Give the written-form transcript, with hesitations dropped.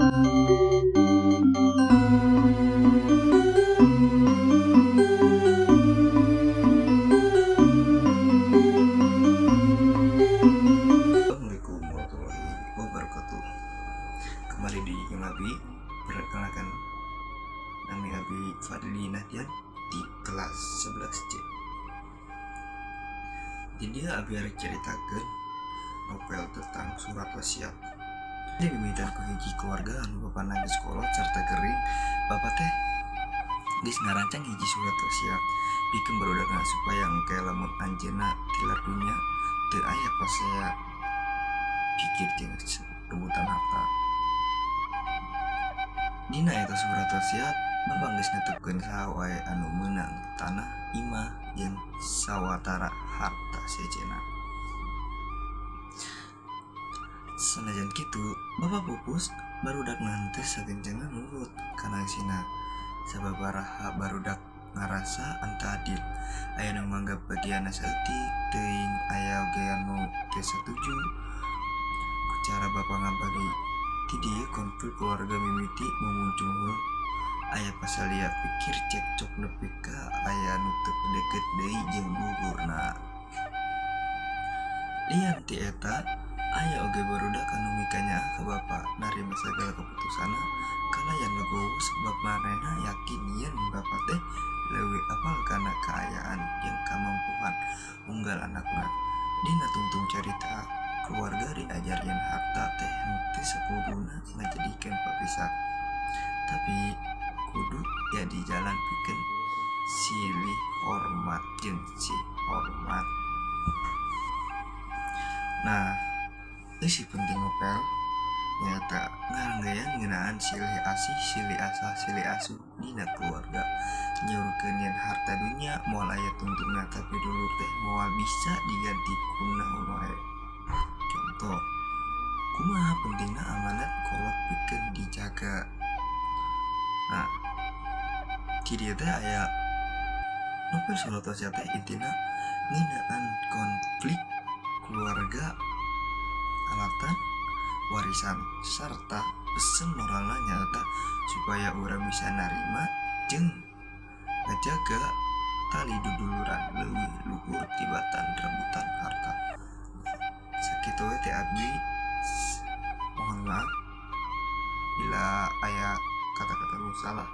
Assalamualaikum warahmatullahi wabarakatuh. Kembali di Abi, perkenalkan, nami Abi Fadli Nahdian di kelas 11C. Jadi Abi harus ceritakan novel tentang surat wasiat. Jadi mimitan ku hiji keluarga anu bapana geus kolot serta gering. Bapak teh geus ngarancang hiji surat wasiat pikeun barudakna supaya engke lamun anjeunna tilar dunya teu aya pasea pikir jeung rebutan harta. Dina eta surat wasiat, bapak geus netepkeun saha wae anu meunang tanah, imah, jeung sawatara harta sejenna. Sanajan kitu, bapak pupus, barudakna henteu sagenceuna nurut kana eusina. Sababaraha barudak ngarasa henteu adil. Aya nu nganggap bagianna saeutik teuing, aya oge anu teu satuju ku cara bapa ngabagi. Ti dieu konflik keluarga mimiti mumuncul. Aya pasalia pikir cekcok nepi ka aya nu teu deukeut deui jeung dulurna. Lian ti eta, aya oge barudak anu mikanyaah ka bapa, narima sagala keputusanna kalayan legowo sebab manehna yakin yen bapa teh leuwih apal kana kaayaan jeung kamampuan unggal anakna. Dina tungtung carita, keluarga diajar yen harta teh henteu sakuduna ngajadikeun papisah, tapi kudu jadi jalan pikeun silih hormat jeung sih hormat. Nah, eusi penting novel nyaeta ngaranggayan ngeunaan silih asih, silih asah, silih asuh dina keluarga. Nyaurkeun yen harta dunya moal aya tungtungna, tapi dulur teh moal bisa diganti ku naon wae. Contoh, kumaha pentingna amanat kolot pikeun dijaga. Nah, di dieu teh aya novel surat wasiat teh intina ngeunaan konflik keluarga alatan warisan serta pesen moralna nyaeta supaya urang bisa narima jeung ngajaga tali duduluran leuwih luhur tibatan rebutan harta. Sakitu we teh abdi, mohon maaf bila aya kata-kata nu salah.